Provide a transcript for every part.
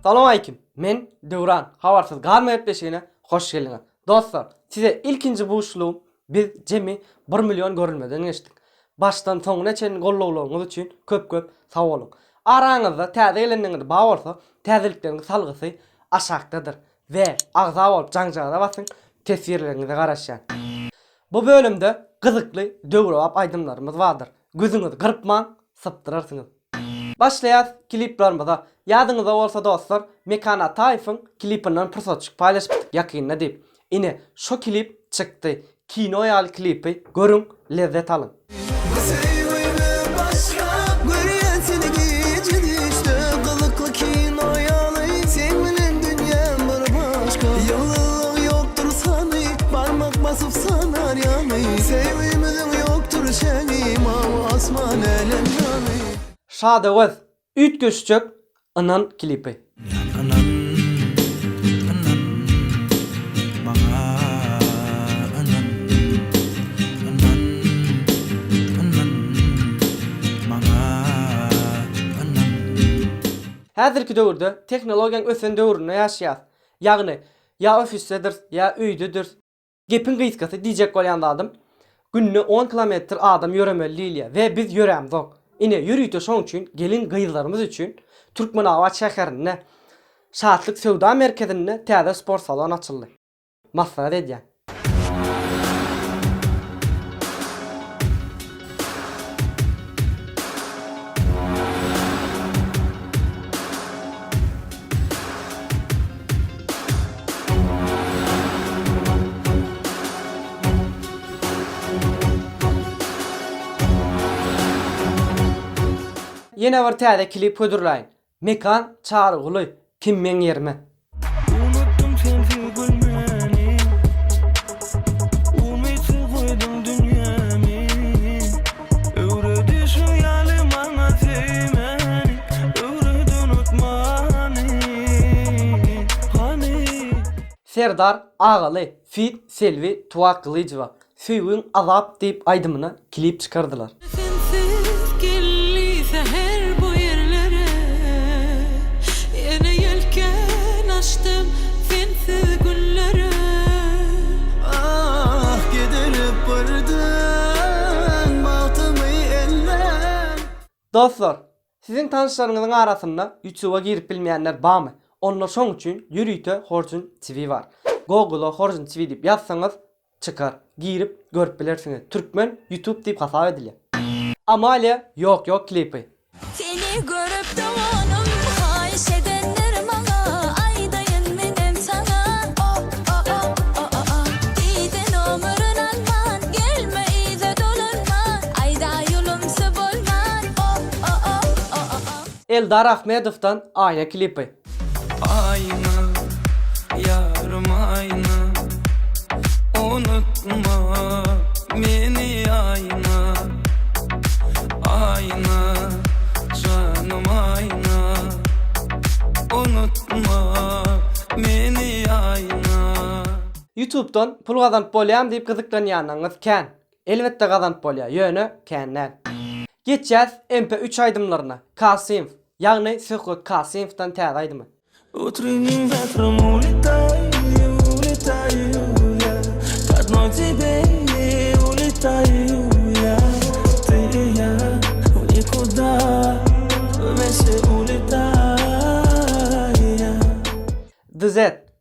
Salowmaleýkim! Men Döwran, Habarsyz galma gepleşigine hoş geldiňiz. Dostlar, size ilkinji buşlugym, biz jemi bir million görülmeden geçdik. Başdan soňuna çenli gollawlaryňyz üçin köp köp sag boluň. Araňyzda täze gelenleriňiz bar bolsa, täzelikleriň salgysy aşakdadyr we agza bolup jaňjagaza basyň, teswirleriňize garaşýan. Bu bölümde gyzykly döwrebap aýdymlarymyz bardyr. Gözüňizi gyrpmaň, sypdyrarsyňyz. Başlaýas kliplarymyza. Ýadyňyzda bolsa dostlar, Mekan Ataýewiň klipinden pursatjyk paýlaşypdyk ýakynda diýip. Ine, şo klip çykdy. Kino ýaly klipi görüň, lezzet alyň. Bu söýgüme başga Görýän seni gije düşde Gyzykly kino ýaly Seň bilen dünýäm bir başga Ýyldyzlaň ýokdur sany Barmak basyp sanar ýaly Söýgimiziň ýokdur çägi Mawy asman älem ýaly. Şadöwez, üýtgeşjek Ynan klipi. Ynan, ynan, maňa ynan, ynan, ynan, maňa ynan. Häzirki döwürde tehnologiýaň ösen döwründe ýaşaýas. Ýagny, ýa ofisdedir, ýa öýdedir. Gepiň gysgasy diýjek bolýan zadym, günde on kilometr adam ýöremeli diýilýär we biz ýörämzok. Ine, ýörite şoň üçin gelin-gyzlarymyz üçin Türkmenabat şäherinde Şatlyk söwda merkezinde täze sport salon açyldy. Maslahat edýän. Ýene bir täze klip hödürläýin. Mekan Çaryguly Kim meň ýerime. Unutdym sensiz gülmäni Umytsyz goýdum dünýämi Öwredişiň ýaly maňa söýmäni Öwret unutmany Hany. Serdar Agaly feat Selbi Tuwakgylyjowa Söýgüň azap diýip aýdymyna klip çykardylar. Sensiz geldi säher bu ýerlere Ýene ýelken açdym sensiz günlere. Ah gidirip birden bagtymy elden. Dostlar, siziň tanyşlaryňyzyň arasynda Ýutuba girip bilmeýänler barmy? Onda şoň üçin ýörite Horjun TV bar. Google-a Horjun TV diýip ýazsaňyz çykar. Girip görüp bilersiňiz. Türkmen Ýutub diýip hasap edilýär. Amalia Ýok ýok klipi. Seni görüp doganym haýyş edenler maňa aýdaýyn menem saňa o-o-o-o-o-o Diýdi nomeryn alman gelme yza dolanman aýda ulumsy bolman o-o-o-o-o-o. Eldar Ahmedowdan Aýna klipi. Aýna, ýarym aýna, Unutma meni aýna, Aýna, janym aýna, Unutma meni aýna. Ýutubdan pul gazanyp bolýamy diýip gyzyklanýanlaryňyz kän. Elbetde gazanyp bolýar, ýöne kän däl. Geçýäs MP üç aýdymlaryna. Kasymow, ýagny Söhbet Kasymowdan täze aýdymy. Utrynnym wetrem uletaýu, uletaýu ýa K odnoý tebe uletaýu ýa Ty i ýa w nikuda Wmeste uletaýa. DZ,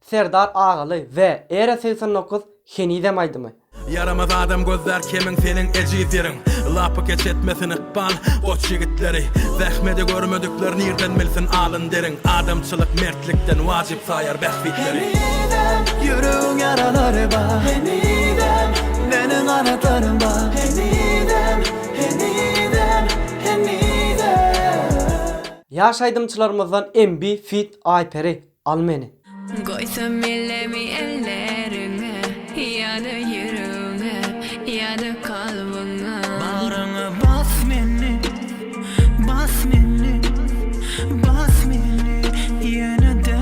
Serdar Agaly we Era 89 henizem aýdymy. Ýaramaz adam gözlär kemiň seniň ejiz ýeriň Lapykeç etmesin ykbal goç ýigitleri Zähmedi görmedikler nirden bilsin alyn deriň Adamçylyk mertlikden wajyp saýar bähbitleri. Henizem ýüregiň ýaralary bar Henizem meniň ganatlarym bar Henizem, henizem, henizem. Ýaş aýdymçylarymyzdan MB feat Aýperi. Al meni. Goýsam elimi elleriňe, ýa-da ýüregiňe, ýa-da kalbyňa. Bagryňa bas meni, bas meni, bas meni ýene-de.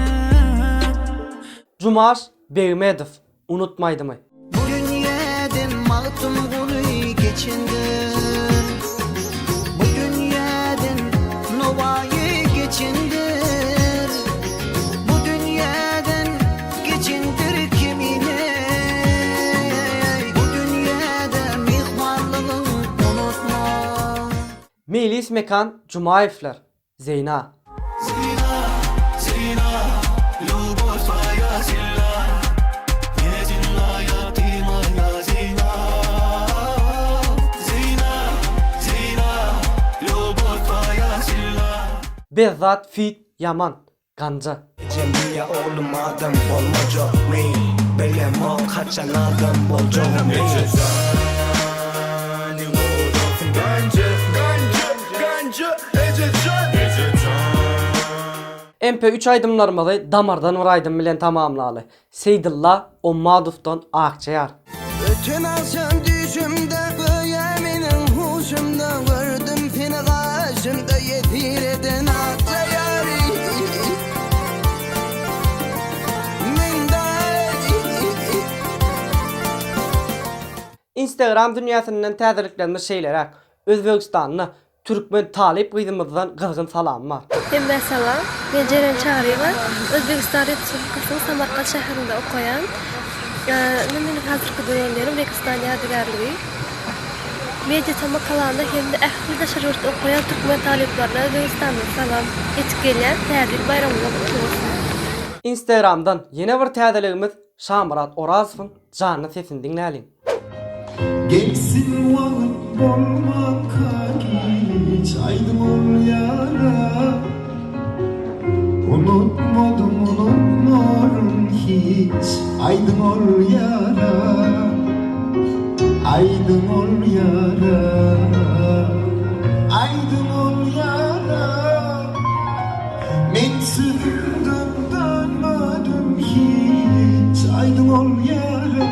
Jumaş Begmedow, Unutma aýdymy. Bu dünýäden Magtymguly geçendir Bu dünýäden Nowaýy geçendir. Meýlis Mekan Jumaýewler, Zeýna. Zeýna, Zeýna, lýubow twoýa silna, Ýedinnaýa ty moýa Zeýna. Zeýna, Zeýna, lýubow twoýa silna. Bezzat feat Ýaman, Ganja. Ejem diýýä oglum adam bolmajakmy Bilemok haçan adam boljagymy. Eje janyň gowy bolsun Ganja, ganja, ganja, eje jan, eje jan. MP üç aýdymlarymyzy damardan bir aýdym bilen tamamlaly. Seýdylla Ommadowdan Akja ýar. Öten agşam düýşümde göýä meniň huşumda gördüm seni gaşymda ýesir eden akja ýary Men Instagram dünýäsinden täzeliklerimiz şeýleräk, Özbegistanda Türkmen talyp gyzymyzdan gyzgyn salam bar. Hemmä salam. Men Jeren Çaryýewa. Özbegistan Respublikasynyň Samarkant şäherinde okaýan. Indi meniň häzirki duran ýerim Registan ýadygärligi. Media Tama kanalynda hem-de ähli daşary ýurtda okaýan türkmen talyplaryna Özbegistandan salam. Ýetip gelýän Täze ýyl baýramyňyz gutly bolsun! Instagramdan ýene bir täzeligimiz Şamyrat Orazowyň janly sesini diňläliň. Gelsin wagt bolmanka giç aýdyň ol ýara Unutmadym unutmaryn hiç aýdyň ol ýara Aýdyň ol ýara Aýdyň ol ýara Men sözümden dönmedim hiç Aýdyň ol ýara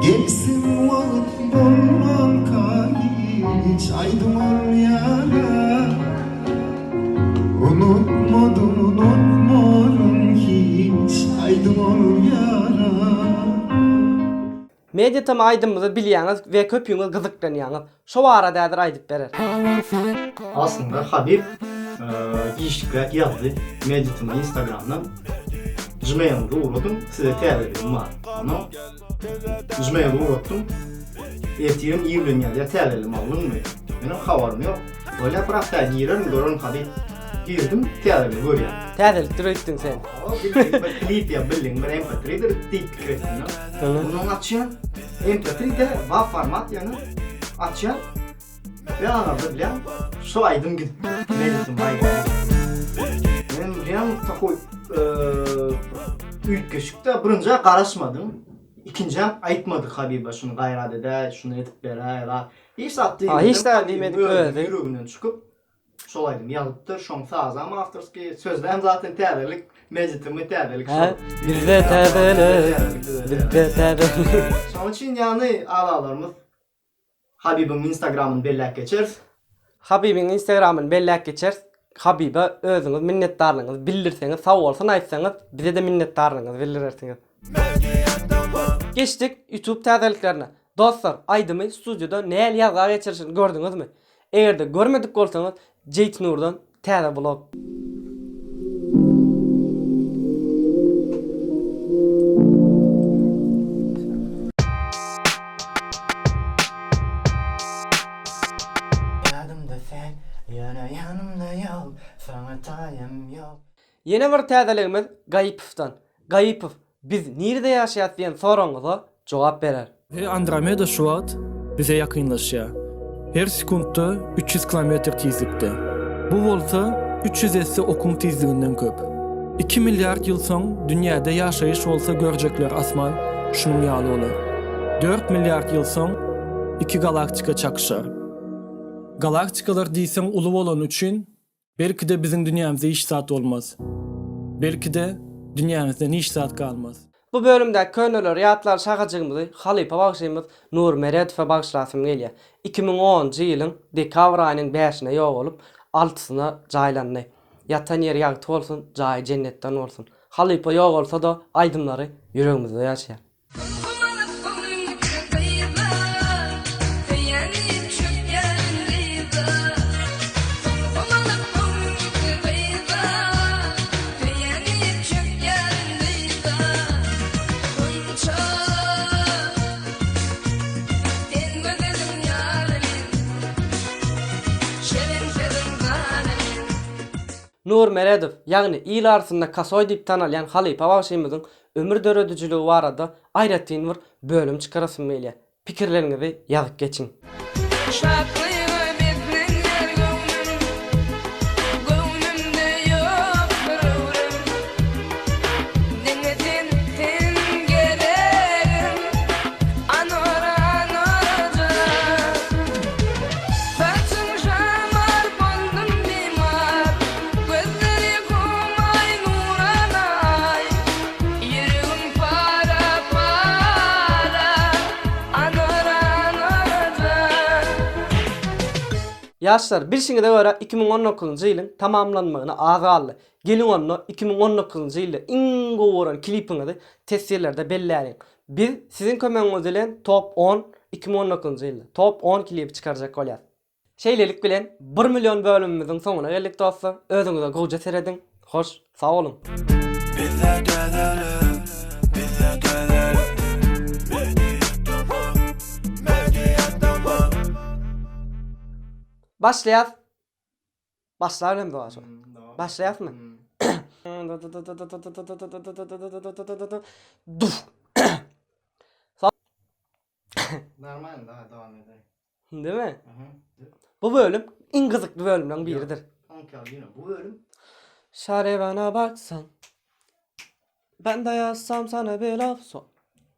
Gelsin wagt bolmanka hiç Aýdyň ol ýara Unutmadym unutmaryn hiç Aýdyň ol ýara. Media tm aýdymymyzy bilýäňiz we köpüňiz gyzyklanýaňyz. Şo barada häzir aýdyp berer. Aslynda Habib giçlikräk ýazdy Media tm instagramdan gmailiňizi ugradyň size täzeligim bar. Ondan gmail ugratdym. Ertirem ir bilen ýazýar täzeligimi aldyňmy? Menem habarym ýok. Bolýa bir hafta girerin görerin Habib. Girdim täzeligi görýän. Täzelikdir öýtdüň sen. Bildiň bir klip ýa bildiň bir mp3-dir diýip pikir etdim. Ondan açýan mp3 de wav format ýöne açýan we aňyrda bilýän şu aýdym gidip Melisim aýdymy. Men bilýän takoý üýtgeşik-de birinjä garaşmadym. Ikinjäm aýtmadyk Habiba şuny gaýrat edäý, şuny edip beräý zat. Hiç zat diýmedim. Hiç zat diýmedik özi. Ýüreginden çykyp Şol aýdym ýazypdyr, şoň sazam awtorskiý, sözlem zaten täzelik, mejitimi täzelik şol. Bizde täzelik, bizde täzelik. Şoň üçin ýagny agzalarymyz Habibiň instagramyny belläp geçeris. Habibiň instagramyny belläp geçeris. Habibe özüňiz minnetdarlygyňyzy bildirseňiz, sag bolsun aýtsaňyz, bize-de minnetdarlygyňyzy bildirersiňiz. Geçdik YouTube täzeliklerine. Dostlar, aýdymy studiýada nähili ýazga geçirişini gördüňizmi? Eger-de görmedik bolsaňyz Jeýtnurdan täze vlog. Ýadymda sen, ýöne ýanymda ýok, saňa taýym ýok. Ýene bir täzeligimiz Gaýypowdan. Gaýypow, Biz nirede ýaşaýas diýen soragyňyza jogap berer. Andromeda şu wagt bize ýakynlaşýar. Her sekuntda 300 kilometr tizlikde. Bu bolsa 300 esse okuň tizliginden köp. Iki milliard ýyl soň dünýäde ýaşaýyş bolsa görjekler asman şunuň ýaly bolar. Dört milliard ýyl soň iki galaktika çakyşar. Galaktikalar diýseň uly bolany üçin Belki-de biziň dünýämizde hiç zat bolmaz. Belki-de dünýämizden hiç zat galmaz. Bu bölümdäki köneleri ýatlar şagajygymyzy halypa bagşymyz Nury Meredowa bagyşlasym gelýär. 2010-njy ýylyň dekabr aýynyň bäşine ýogalyp, altysyna jaýlandy. Ýatan ýeri ýagty bolsun, jaýy jennetden bolsun. Halypa ýogalsa-da aýdymlary ýüregimizde ýaşaýar. Nur Meredow, ýagny il arasynda Kasoý diýip tanalýan halypa bagşymyzyň ömür döredijiligi barada aýratyn bir bölüm çykarasym gelýär. Pikirleriňizi ýazyp geçiň. Şatlyga beslenýär göwnüm, Göwnümde ýok bir öwrüm. Diňe sen, sen geregim, Anora, Anorajan. Saçyň şamar, boldum bimar, Gözleri humaý, nurana aý. Ýüregim para-para, Anora, Anorajan. Ýaşlar, bilşiňize görä 2019-njy ýylyň tamamlanmagyna az galdy. Geliň onda 2019-njy ýylda iň gowy gören klipiňizi teswirlerde belläliň. Biz siziň kömegiňiz bilen top on 2019-njy ýylda top on klibi çykarjak bolýas. Şeýlelik bilen bir million bölümimiziň soňuna geldik dostlar. Özüňize gowja serediň. Hoş sag boluň. Bizde täzelik, bizde täzelik. Media TM, Media TM. Başlaýas. Başlabilemzok aşa. Başlaýasmy? Duf. Normalny daha dowam edäý. Değil mi? Bu bölüm iň gyzykly bölümleriň biridir. Bu bölüm Şarebana baksan Ben de yazsam sana bir laf so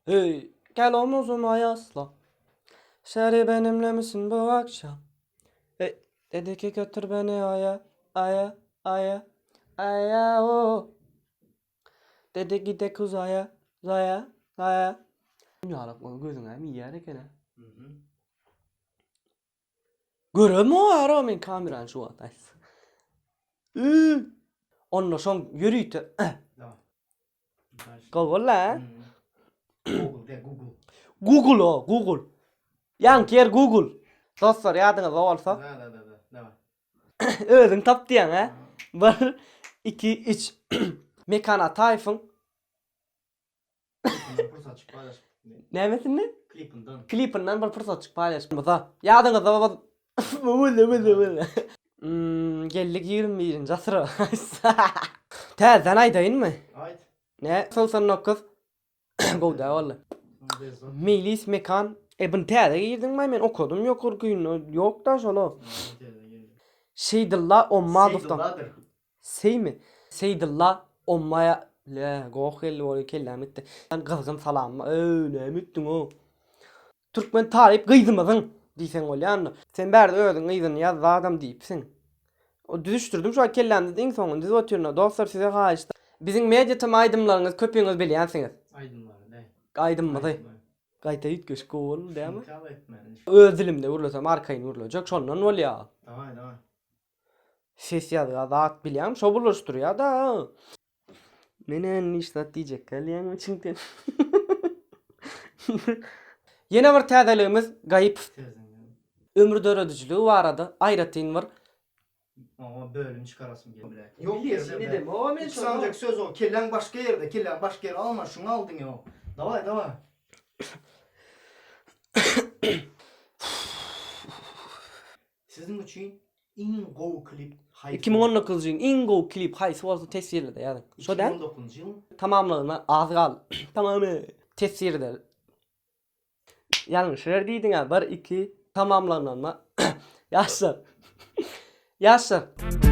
Hey gel omuzuma yasla Şeri benimle misin bu akşam Hey dedi ki götür beni aya aya aya aya o Dedi gidek uzaya zaya zaya Ýalak ol gözüňe hem iýýär eken-ä. Göremok ara men kamerany şu wagt aýtsa. Onda şoň ýörite Gowy boldy a? Google de Google. Google o, Google. Ýaňky ýer Google. Dostlar ýadyňyzda bolsa. Da da da da. Daway. Özüň tap diýýäň a? 1 2 3 Mekan Ataýewiň Klipinden pursatçyk paýlaşyp. Nämesinden? Klipinden. Klipinden bir pursatçyk paýlaşyp. Ýadyňyzda bolsa Wüle wüle wüle. Hmm, geldik 21-nji asyra. Täzeden aýdaýynmy? Aýt. Ne? 89 Gowy däl walla. Meýlis mekan. E buny täze girdiňmi men okadym ýokarkyny ýok-da şol-a. Şeýdylla Ommadowdan. Seýdylladyr. Seými? Seýdylla Ommaýa Le, goh geldi boly kelläm gitdi. Gyzgyn salamma. Öý, näme etdiň-ow? Türkmen talyp gyzymyzyň diýseň bolýa onda. Sen bärde özüň gyzyny ýaz zadam diýipsiň. O düzüşdirdim şu wagt kellämde iň soňuny düzüp otyryn. Dostlar size haýyşt. Biziň Media TM aýdymlaryňyzy köpüňiz bilýänsiňiz. Aýdymlary däl. Aýdymymyzy. Gaýta üýtgeşik gowy boldy dämi? Öz dilimde gürlesem arkaýyn gürlejek şondan bolýa. Daway daway. Ses ýazga zat bilýäňmi şo bulaşdyrýada. Men indi hiç zat diýjek gelýäňmi içiňden. Ýene bir täzeligimiz Gaýypow ömür döredijiligi barada aýratyn bir Oňa bölüm çykarasym geldi. Ýok ýerde. Iki sanjak söz o. Kelläň başga ýerde, kelläň başga ýere alma, şuňa al diňe o. Daway, daway. Siziň üçin iň gowy klip haýsy? 2019-njy ýylyň iň gowy klip haýsy bolsa teswirlerde ýazyň. Şo däl? 2019-njy ýylyň. Tamamlagyna az galdy. Tamamy. Teswirde ýalňyş ber diýdiň-ä. Bir, iki, tamamlananyna. Ýaşlar. Ýaşlar.